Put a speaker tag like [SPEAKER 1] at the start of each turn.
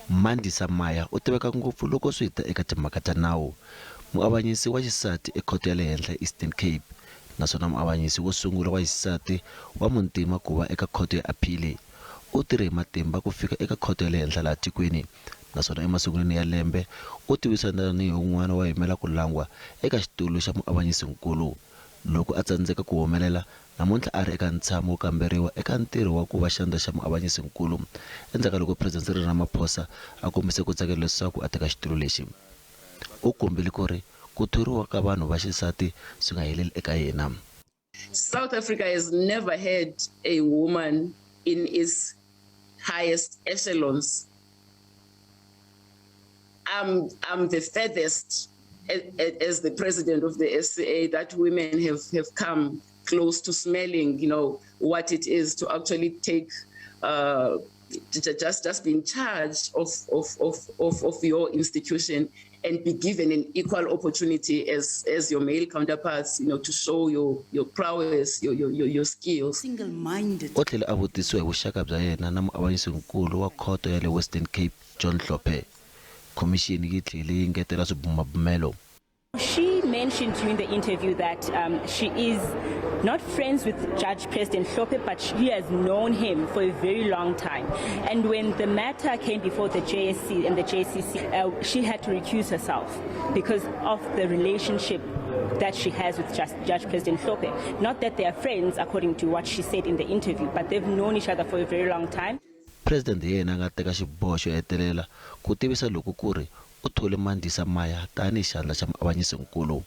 [SPEAKER 1] Mandisa Maya u tiveka ngopfu loko swi ta eka timhaka ta nawu. Muavanyisi wa xisati ekhoto ya le henhla eEastern Cape naswona muavanyisi wo sungula wa xisati wa muntima ku va eka khoto ya aphili. U tirhe hi matimba ku fika eka khoto ya le henhla laha tikweni naswona emasungulweni ya lembe u tivisiwa tanihi un'wana wa yimela ku langwa eka xitulu xa muavanyisinkulu. Loko a tsandzeka ku humelela, namuntlha a ri eka ntshamo wo kamberiwa eka ntirho wa ku va xandla xa muavanyisinkulu endzhaku ka loko President Cyril Ramaphosa a kombise ku tsakela leswaku a teka xitulu lexi. U kombile ku ri ku thoriwa ka vanhu va xisati swi nga heleli eka yena.
[SPEAKER 2] South Africa has never had a woman in its highest echelons. I'm the furthest as the president of the SCA that women have come close to smelling what it is to actually take, just be in charge of your institution and be given an equal opportunity as your male counterparts, to show your prowess, your skills.
[SPEAKER 3] Single-minded.
[SPEAKER 1] U tlhele a vutisiwa hi vuxaka bya yena na muavanyisinkulu wa khoto ya le Western Cape John Hlophe. Khomixini yi tlhele yi ngetela swibumabumelo.
[SPEAKER 4] She mentioned during the interview that she is not friends with Judge President Hlophe, but she has known him for a very long time. And when the matter came before the JSC and the JCC, she had to recuse herself because of the relationship that she has with Judge President Hlophe. Not that they are friends, according to what she said in the interview, but they've known each other for a very long time.
[SPEAKER 1] President hi yena a nga teka xiboho xo hetelela ku tivisa loko ku ri u thole Mandisa Maya tanihi xandla xa muavanyisinkulu.